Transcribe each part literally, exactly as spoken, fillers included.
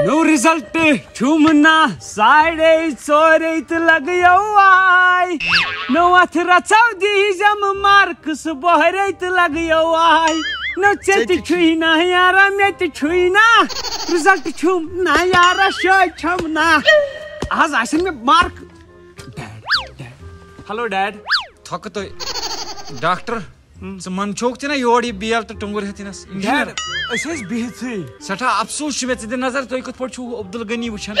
نوٚو رِزلٹ چھُم نہ ساڑے ژورے تہٕ لگیو آے۔ نوٚو اتھ رژھو دیٖزٮ۪م مارکس بۄہرے تہٕ لگیو آے۔ نہ ژےٚ تہِ چھُے نہ یارا، مےٚ تہِ چھُے نہ۔ رِزلٹ چھُم نہ یارا، شٲے چھم نہ۔ آز آسن مےٚ mark. Dad, dad. Hello dad. تھۄکہٕ تُہۍ۔ ڈاکٹر، ژٕ منٛدچھوکھ تہِ نہ یور یہِ بیل تہٕ ٹۄنٛگُر ہٮ۪تھ یِنس؟ انجینئر۔ ڈیڈ، أسۍ ٲسۍ بِہِتھٕے۔ سٮ۪ٹھاہ افسوٗس چھُ مےٚ، ژٕ دِ نظر، تُہۍ کِتھ پٲٹھۍ چھِو عبدالغنی وٕچھان؟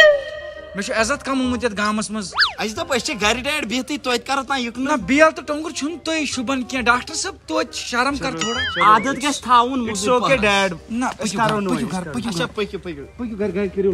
مےٚ چھُ عزت کمومُت یتھ گامس منٛز۔ اَسہِ دوٚپ أسۍ چھِ گرِ ڈیڈ بِہتھٕے، توتہِ کرو تانۍ یُکنُے۔ نہ، بیل تہٕ ٹۄنٛگُر چھُنہٕ تُہۍ شوٗبان کینٛہہ۔ ڈاکٹر صٲب، توتہِ شرم کر تھوڑا۔ عادت گژھِ تھاوُن۔ It's okay dead. نہ، أسۍ پٔکِو کرو گرٕ، نہٕ پٔکِو وۄنۍ۔ گرٕ، پٔکِو اچھا، گرٕ۔ پٔکِو، پٔکِو۔ پٔکِو گرٕ، گرِ کٔرِو۔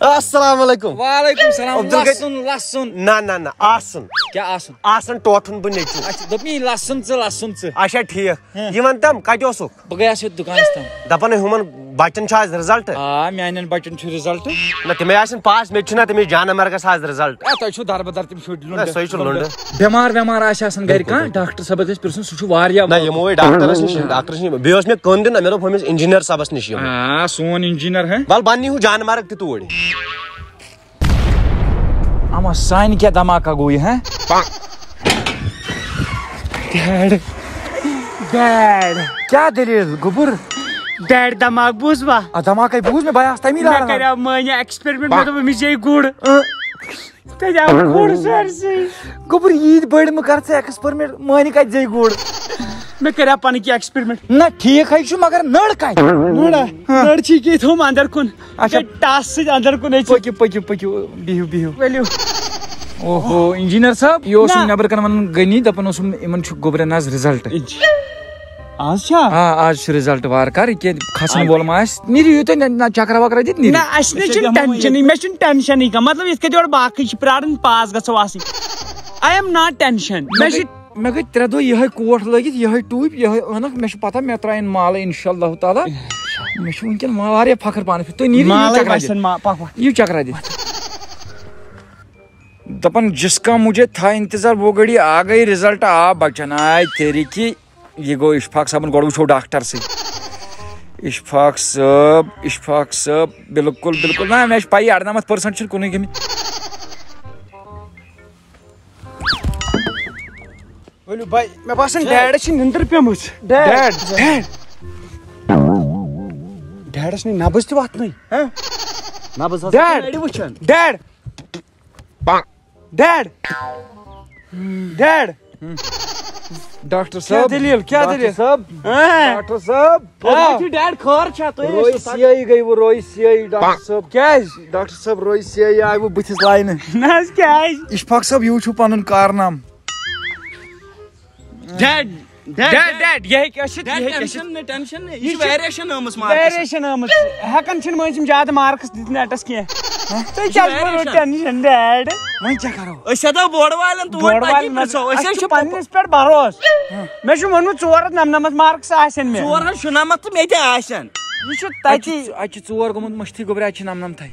السلام علیکم۔ وعلیکم السلام۔ عبدالغنی۔ لسُن، لسُن۔ نہ، نہ، نہ، آسُن۔ کیٛاہ آسُن؟ آسُن ٹوٹھُن بہٕ نیٚچوٗ۔ اچھا، دوٚپمَے لسُن ژٕ، لسُن ژٕ۔ اچھا، ٹھیٖک۔ ہہ۔ یہِ وَن تَم، کَتہِ اوسُکھ؟ بہٕ گٔیاس یَتھ دُکانَس تام۔ دَپان ہے، ہُمَن بَچَن چھُ آز رِزَلٹ؟ آ، میٛانٮ۪ن بَچَن چھُ رِزَلٹ۔ نہ، تِمَے آسَن پاس، مےٚ تہِ چھُنہ تٔمِس جانہٕ مَرگَس آز رِزَلٹ۔ اے، تۄہہِ چھُو دَربٕدَر تِم شُرۍ نہ، لُنٛڈٕ۔ سُے چھُ لُنٛڈٕ۔ بٮ۪مار وٮ۪مار آسہِ آسان گَرِ بِلکُل، کانٛہہ، بِلکُل۔ ڈاکٹر صٲبَس گژھِ پِرٛژھُن، سُہ چھُ واریاہ نہ، وۄلُر۔ یِمو ہے ڈاکٹرَس نِش، ڈاکٹرَس نِش۔ بیٚیہِ اوس مےٚ کٲم دیُن نہ، مےٚ دوٚپ ہُمِس اِنجیٖنَر صٲبَس نِش یِمو۔ آ، سون اِنجیٖنَر، ہہ؟ وَلہٕ بَننی ہُہ جانہٕ مَرگ تہِ توٗرۍ۔ اما سانہِ کیٛاہ دھماکہ گوٚو یہِ، ہہ؟ ڈیڈ۔ ڈیڈ۔ کیٛاہ دٔلیٖل، گوٚبُر؟ ڈیڈ، دھماکہٕ بوٗزوا؟ آ، دھماکَے بوٗز مےٚ، بہٕ آس تَمی مےٚ لاران۔ کریٛاو مٲنۍ experiment، مےٚ دوٚپ أمِس یی گُر۔ اۭں۔ تَتہِ آو گُر سٲرسٕے۔ گوٚبُر، ییٖتۍ بٔڑۍ مہٕ کر ژٕ experiment، مٲنۍ کَتہِ زے گُر؟ مےٚ کریٛاو پَنٕنۍ کینٛہہ experiment۔ نہ، ٹھیٖک ہے چھُ، مگر نٔر کَتہِ؟ نٔر ہا؟ ہاں۔ نٔر چھِ یہِ کیٛاہ تھوٚومُت اَندَر کُن۔ اچھا۔ یہِ ٹَس سۭتۍ اَندَر کُن أژِتھ۔ پٔکِو، پٔکِو، پٔکِو، بِہِو، بِہِو۔ ؤلِو۔ اوہو، اِنجیٖنر صٲب، یہِ اوسُم نہ۔ نٮ۪برٕ کَنہِ وَنان غنی، دَپان اوسُم، یِمَن چھُ گوٚبرٮ۪ن آز رِزَلٹ۔ اِنج-، آز چھا؟ آ، آز چھُ رِزَلٹ، وارٕ کار، یہِ کینٛہہ کھَسَن آز۔ وول ما آسہِ؟ نیٖرِو یوٗتاہ، نہ، نہ، چکرا وکرا دِتھ نیٖرِو۔ نہ، اَسہِ نہ چھُنہٕ ٹٮ۪نشَنٕے، مےٚ چھُنہٕ ٹٮ۪نشَنٕے کانٛہہ، مطلب، یِتھ کٔنۍ یورٕ باقٕے چھِ پرٛاران، پاس گژھو آسٕنۍ۔ I am not tension، مےٚ چھِ مےٚ گٔے ترٛےٚ دۄہ یِہوٚے کوٹھ لٲگِتھ، یِہوٚے ٹوٗپۍ، یِہوٚے عٲنکھ۔ مےٚ چھُ پَتہ، مےٚ ترٛایَن مالہٕ اِنشاء اللہ تعالیٰ۔ مےٚ چھُ وٕنکٮ۪ن واریاہ فخر پانَس پٮ۪ٹھ۔ تُہۍ نیٖرِو یہِ مالَے چکرا دِتھ۔ وَسن ما-، پَکھ وَتھ۔ یہِ چکرا دِتھ۔ دَپان، جس کا مجھے تھا انتظار، وہ گھڑی آ گئی، رزلٹ آ بچن آئے تیری کی۔ یہِ گوٚو اشفاق صٲبُن، گۄڈٕ وٕچھو ڈاکٹر سٕے۔ اشفاق صٲب، اشفاق صٲب، بالکل، بالکل۔ نہ، مےٚ چھِ پَیی، اَرنَمَتھ پٔرسَنٛٹ چھِنہٕ کُنُے گٔمٕتۍ۔ ؤلِو بھائی، مےٚ باسان ڈیڈَس چھِ نِندٕر پیٚمٕژ۔ ڈیڈ۔ ڈیڈ۔ ڈیڈَس نہٕ نبض تہِ وۄتھنٕے۔ ہہ؟ نبض ہسا ڈیڈ۔ چھِ نَرِ وٕچھان۔ ڈیڈ۔ ڈیڈ۔ ڈیڈ۔ ڈاکٹر کیٛاہ صٲب۔ دٔلیٖل؟ کیٛاہ ڈاکٹر دٔلیٖل؟ صٲب۔ ہہ؟ ڈاکٹر صٲب۔ آ۔ تُہۍ چھِو ڈیڈ خٲر چھا؟ تُہۍ ٲسِو رویسی آیی گٔے وۄنۍ، رویسی آیی ڈاکٹر صٲب۔ کیٛازِ؟ ڈاکٹر صٲب، رویسی آیی آیہِ وۄنۍ بٕتھِس لاینہٕ۔ نہ حظ، کیٛازِ؟ اشفاق صٲب، یہِ وٕچھِو پنُن کارنامہٕ۔ Dad, dad, dad, dad, dad, یہِ ہیٚکہِ ٲسِتھ، یہِ ہیٚکہِ ٲسِتھ۔ ٹینشن نہٕ، ٹینشن نہٕ۔ یہِ یہِ چھُ چھُ ویریشن آمٕژ مارکس۔ ویریشن آمٕژ۔ ہٮ۪کان چھِنہٕ مٔنٛزۍ یِم زیادٕ مارکس دِتھ نیٹس کینٛہہ۔ ہہ؟ تُہۍ کیٛازِ کوٚروٕ ٹینشن، ڈیڈ؟ وۄنۍ کیٛاہ کرو؟ أسۍ ہٮ۪تو بورڈ والٮ۪ن توٗرۍ بورڈ پَتہٕ والٮ۪ن، کِتھ پرٛژھو؟ أسۍ اَسہِ حظ چھِ چھِ پننِس پٮ۪ٹھ بھروسہٕ۔ ہہ۔ مےٚ چھُ ووٚنمُت ژور ہَتھ نَمنَمَتھ مارکس آسن مےٚ۔ ژور ہَتھ شُنَمَتھ تہٕ مےٚ تہِ آسن۔ یہِ چھُ اَتہِ تَتی۔ چھُ، اَتہِ چھُ ژور گوٚمُت مٔشتھٕے گوٚبرِ، اَتہِ چھِ نَمنَمتھٕے۔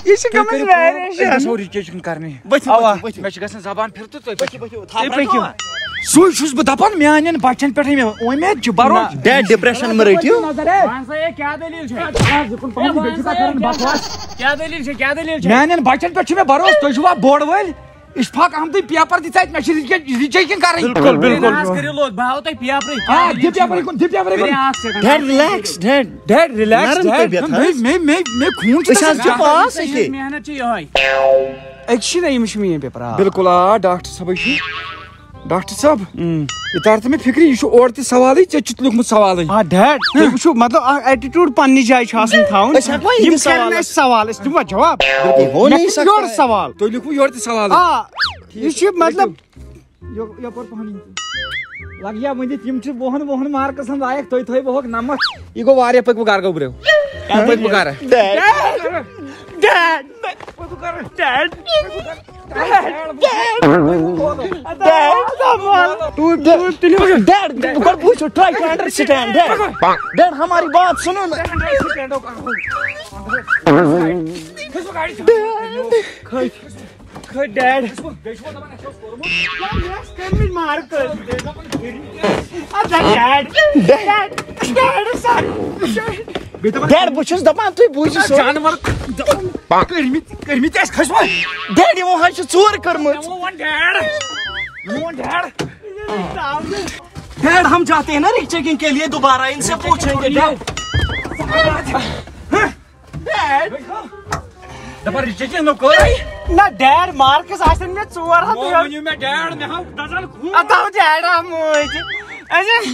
یہِ چھِ تُہۍ گٔمٕژ کٔرِو کٲم، واریاہ أسۍ شایَن۔ گژھو ریچیک کَرنہِ۔ ؤتھِو، اَوا۔ ؤتھِو، ؤتھِو۔ مےٚ چھِ گژھان زبان پھِر تہٕ تُہۍ پٔکِو۔ تُہۍ پٔکِو۔ سُے چھُس بہٕ دَپان، میٛانٮ۪ن بَچَن پٮ۪ٹھٕے مےٚ اُمید چھِ، بَروسہٕ۔ نہ۔ ڈیڈ، ڈپریشن مہ رٔٹِو۔ وَن سا، ہے، کیٛاہ دٔلیٖل چھےٚ؟ کیٛاہ دٔلیٖل چھےٚ؟ کیٛاہ دٔلیٖل چھےٚ؟ میٛانٮ۪ن بَچَن پٮ۪ٹھ چھِ مےٚ بَروسہٕ، تُہۍ چھِوا بوٚڑ وٲلۍ؟ اشفاق احمدٕے پیپر دِژ اَتہِ، مےٚ چھِ ریچیک، ریچیکِنگ کَرٕنۍ۔ بِلکُل، بِلکُل۔ نہ حظ، کٔرِو لوڈ، بہٕ ہاوٕ تۄہہِ پیپرٕے۔ آ، کیٛاہ دٔلیٖل دِ چھےٚ؟ پیپرٕے کُن، دِ پیپرٕے کُن۔ کٔرِو اَکھ second. Dad, relax, dad. Dad, relax, نرم ڈیڈ۔ طبیعت نہ، حظ۔ مےٚ، مےٚ، مےٚ، مےٚ خوٗن چھُ أسۍ حظ چھِ گژھان۔ پاس أکے۔ محنت چھِ یِہوٚے۔ أکۍ چھِ نہ، ییٚمِس چھِ میٛٲنۍ پیپر، آ۔ بِلکُل، آ، ڈاکٹر صٲبٕے چھُ۔ ڈاکٹر صٲب، اۭں۔ یہِ تَر تہٕ مےٚ فِکرِ، یہِ چھُ اورٕ تہِ سوالٕے، ژےٚ چھُتھ لیوٗکھمُت سوالٕے۔ آ، ڈیڈ، تُہۍ وٕچھِو، مطلب، اکھ attitude پننہِ جایہِ چھُ آسان تھاوُن۔ أسۍ ہٮ۪کوا یِم یِہِنٛدِس کَرن سوالس؟ اَسہِ سوال، أسۍ دِموا جواب؟ بِلکُل، ہو مےٚ نہیں کٔر سکتا یورٕ ہے۔ سوال۔ تُہۍ لیوٗکھوٕ یورٕ تہِ سوالٕے۔ آ، یہِ چھُ، مطلب، یو-، یپٲرۍ پہن یِم تہِ۔ لگیا ؤنِتھ، یِم چھِ وُہن وُہن مارکسن لایق، تُہۍ تھٲیِو وُہُکھ نَمَتھ۔ یہِ گوٚو واریاہ، پٔکِو گرٕ، گوٚبرِو۔ کیٛاہ پٔکِو گرٕ؟ Dad. Dad. Dad. Dad. Dad. Dad. Dad. Dad. Dad. گۄڈٕ وٕچھِو، try to understand۔ Dad. Dad, ہماری بات سُنو نا۔ ڈیڈ۔ کھٔتۍ ڈیڈ۔ کیٛاہ مےٚ ٲس کٔرمٕتۍ مارکٕس؟ اَدٕ ڈیڈ، ڈیڈ، ڈیڈ، ڈیڈ، سَر۔ ڈیڈ، بہٕ چھُس دَپان، تُہۍ بوٗزِو سون۔ جانور کٔرمٕتۍ، کٔرمٕتۍ اَسہِ خۄش وۄنۍ۔ ڈیڈ، یِمو حظ چھِ ژوٗر کٔرمٕژ۔ یِمو ووٚن ڈیڈ۔ یِمو ووٚن ڈیڈ۔ ڈیڈ، ہم جاتے ہیں نا ریک چیکنگ کے لیے دوبارہ، ان سے پوچھیں گے ڈیڈ۔ ڈیڈ۔ دَپان ریک چیکنگ نہٕ کوٚر۔ نہ، ڈیڈ، مارکس آسن مےٚ ژور ہَتھ۔ وۄنۍ ؤنِو مےٚ ڈیڈ، مےٚ ہاو دَزان خوٗن۔ اَتھ آو ڈیڈ آمُت۔ اچھا۔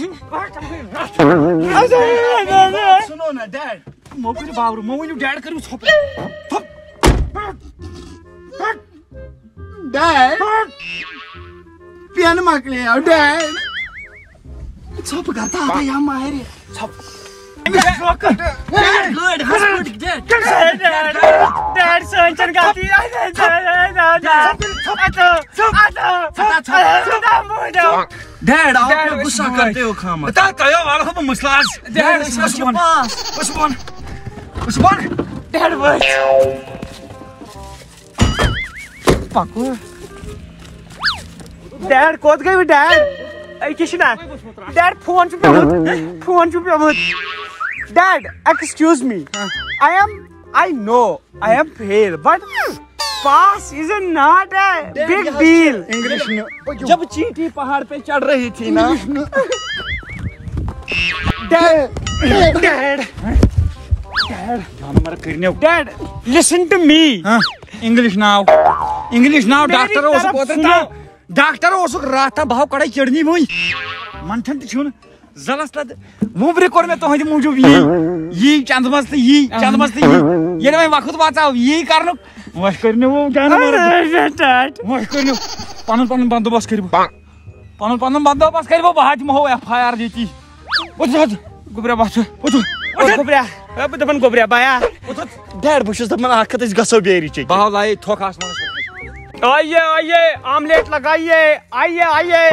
سُنو نا ڈیڈ۔ مو کٔرِو باورٕ، مو ؤنِو ڈیڈ کٔرِو ژھۄپہٕ۔ ژھۄپہٕ۔ ڈیڈ۔ پینہٕ مۄکلیو ڈیڈ۔ ژھۄپہٕ کر تہٕ ہتا یا مارِ۔ ژھۄپہٕ۔ أمِس چھُ شوقہٕ۔ ڈیڈ، گٲڑۍ، ہَس پٲٹھۍ ڈیڈ۔ ڈیڈ، ڈیڈ، سٲنۍ چھَنہٕ غلطی۔ ڈیڈ، آو ڈیڈ، مےٚ غصہ کرتے ہو خامہ۔ بتا، تۄہہِ آو والہٕ ہا بہٕ مٕسلہٕ آز۔ ڈیڈ، أسۍ حظ چھِ پاس۔ بہٕ چھُس بۄن۔ بہٕ چھُس بۄن۔ ڈیڈ، ؤتھۍ۔ پکو۔ ڈیڈ، کوٚت گٔیوٕ ڈیڈ؟ أکِس چھِنہ۔ ڈیڈ، فون چھُ پیوٚمُت۔ فون چھُ پیوٚمُت۔ Dad, excuse me. I am, I know I am fail, but pass is not a big deal. English نہٕ۔ جب چیٹی پہاڑ پہ چڑھ رہی تھی نا۔ Dad, dad, dad. جانور کٔرنیو۔ Dad, listen to me. ہاں، انگلش ناو۔ انگلش ناو میری ڈاکٹر اوسُکھ طرف اوترٕ سنو۔ تام۔ ڈاکٹر اوسُکھ راتھ تام، بہٕ ہاو کڑے کڈنی وٕنۍ۔ منتھن تہِ چھُنہٕ۔ زلس تتھ وُبرِ کوٚر مےٚ تُہنٛدِ موٗجوٗب یی۔ یی چندٕ منٛز تہٕ یی، چندٕ منٛز تہٕ یی۔ ییٚلہِ وۄنۍ وقت واتاو یی کرنُک، وۄنۍ کٔرۍ نہٕ وۄنۍ جانور۔ ٹاٹھ۔ وۄنۍ کٔرۍ نہٕ پنُن پنُن بندوبست کٔرِو۔ پنُن پنُن بندوبست کٔرِو، بہٕ ہا دِمہو ایف آی آر ییٚتی۔ وۄتھ حظ۔ گوٚبریا، وۄتھ۔ وۄتھ۔ وۄتھ گوٚبریا۔ ہے، بہٕ دَپان گوٚبریا، بایا۔ وۄتھ۔ ڈیڈ، بہٕ چھُس دَپان اَکھ ہَتھ أسۍ گژھو بیٚیہِ رِچے۔ بہٕ ہاو لایے تھۄکھ آسمانَس پٮ۪ٹھ۔ آئیے، آئیے، آملیٹ لگائیے، آئیے، آئیے۔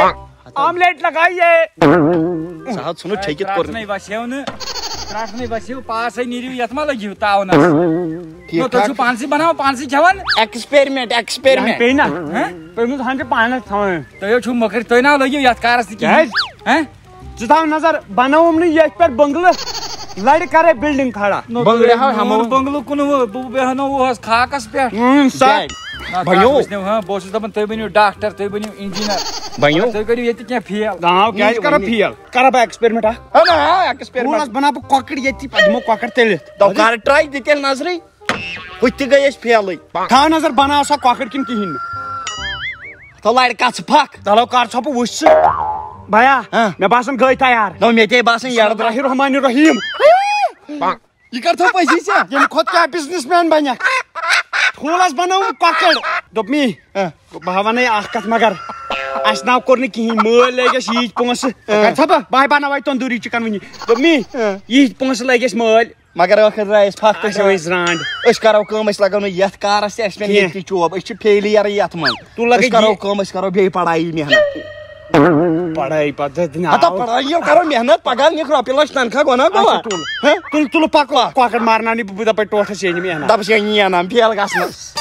آملیٹ لگائیے۔ سُہ حظ ژھُنُن چھٔکِتھ کوٚر۔ ترٛٹھنَے وَسیو نہٕ، ترٛٹھنَے وَسیو، پاسَے نیٖرِو، یَتھ ما لٔگِو تاوَنَس۔ ٹھیٖک نو، تُہۍ ٹھاک چھِو چھُ۔ پانسٕے بَناوان، پانسٕے کھٮ۪وان۔ Experiment, experiment. پیٚیہِ نہ۔ ہہ؟ تُہۍ مہٕ ہن چھِ پانَس تھاوان۔ تُہۍ حظ چھِو مٔکٕرۍ، تُہۍ نہ لٲگِو یَتھ کارَس تہِ کِہیٖنۍ۔ کیٛازِ؟ ہہ؟ ژٕ تھاو نظر، بنووُم نہٕ ییٚتھۍ پٮ۪ٹھ بنگلہٕ، لڑِ کرے بلڈنگ کھڑا۔ نو، بنگلہٕ تُہۍ ہاو میون ہمووُم۔ بنگلہٕ کُنوُہ، بہٕ بیٚہناوہس خاکس پٮ۪ٹھ۔ اۭں، سا۔ ڈیڈ۔ نہ، بنیو۔ تۄہہِ وٕچھنو، ہاں، بہٕ اوسُس دپان، تُہۍ بٔنِو ڈاکٹر، تُہۍ بٔنِو انجینئر۔ بنیو۔ تُہۍ کٔرِو ییٚتہِ کینٛہہ فیل۔ نہ، کیٛازِ کرو فیل؟ کرا بہٕ ایکسپیرمنٹ اکھ۔ اہن، آ، ایکسپیرمنٹ۔ روٗلس بناو بہٕ کۄکٕر ییٚتی، پتہٕ دِمو کۄکر تٔلِتھ۔ تو کر ٹراے، دِ تیٚلہِ نظرٕے۔ ہُتہِ تہِ گٔے أسۍ فیلٕے۔ تھاو نظر، بناو سا کۄکر کِنہٕ کِہیٖنۍ نہٕ۔ تو لڑِ کتھ ژٕ پھکھ۔ چلو کر ژھۄپہٕ وٕچھ ژٕ۔ بیا، ہاں۔ مےٚ باسان گٔے تیار۔ نو مےٚ تے باسان یارٕ درٛاے۔ بسم اللہ الرحمن الرحیم۔ یہِ کر تھو پٔزی ژےٚ؟ ییٚمہِ کھۄتہٕ کیٛاہ بزنس مین بنکھ؟ ٹھوٗلس بنٲوٕم کۄکر۔ دوٚپ مے، ہاں۔ بہٕ ہا ونَے اکھ کتھ مگر، اسہِ ناو کوٚر نہٕ کِہیٖنۍ۔ مٲلۍ لٲگۍ اَسہِ ییٖتۍ پونٛسہٕ۔ ہاں۔ کر ژھۄپہٕ؟ بہٕ ہاے بناوے تندوٗری چکن وٕنی۔ دوٚپ مے، ہاں۔ ییٖتۍ پونٛسہٕ لٲگۍ اَسہِ مٲلۍ۔ مگر ٲخٕر درٛاے أسۍ پھکھ تہٕ اَسہِ درٛاے۔ آو أسۍ زرٛانٛڈ۔ أسۍ کرو کٲم، أسۍ لگو نہٕ یتھ کارس تہِ، اَسہِ پٮ۪ن کینٛہہ۔ ییٚتی چوب، أسۍ چھِ فیلیر یتھ منٛز۔ تُل لگے أسۍ کرو یہِ۔ کٲم، أسۍ کرو بیٚیہِ پڑھایی محنت۔ پڑھٲے پتہٕ دِنۍ ہتا آو۔ پڑھایی یو کرو محنت، پگاہ نِکھ رۄپیہِ لچھ تنخواہ گوٚو نا گوٚو؟ اچھا، تُل۔ ہہ؟ تُل، تُل، پکو۔ کۄکر مارناونہِ بہٕ، بہٕ دپے ٹوٹھس ییٚنہِ محنت۔ دپس یہِ یِیہِ انعام، فیل گژھنس۔